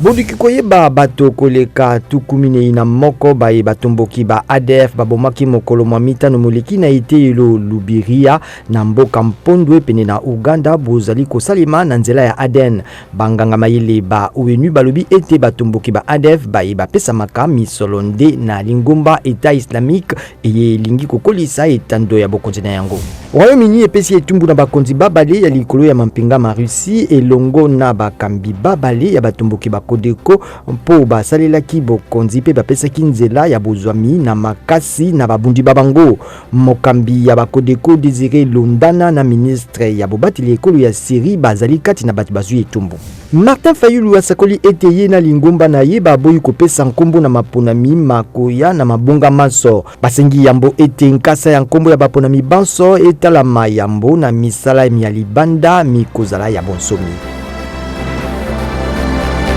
Boluki koyeba bato koleka 41 baye batomboki ba ADF babomaki mokolo mwa mitano moleki na eteyelo Lubiria na mboka Mpondwe pene na Ouganda bozali kosalema na nzela ya ADN. Banganga mayele ba ONU balobi ete batomboki ba ADF baye bapesamaka misolo nde na lingomba Etat islamique eye elingi kokolisa etando ya bokonzi na yango. Royaume-Uni epesi etumbu na bakonzi babale ya likolo ya mampinga ma Russie elongo na bakambi babale ya batomboki ba Codeco mpo basalelaki bokonzi mpe bapesaki nzela ya bozwami na makasi na babundi ba bango. Mokambi ya ba Codeco Desire Londana na ministre ya bobateli ekolo ya Syrie bazali kati na bato bazwi etumbu. Martin Fayulu asakoli ete ye na lingomba na ye baboyi kopesa nkombo na maponami makoya na mabonga manso. Basengi yambo ete nkasa ya nkombo ya baponami banso etalama yambo na misala mya libanda mikozala ya bonsomi.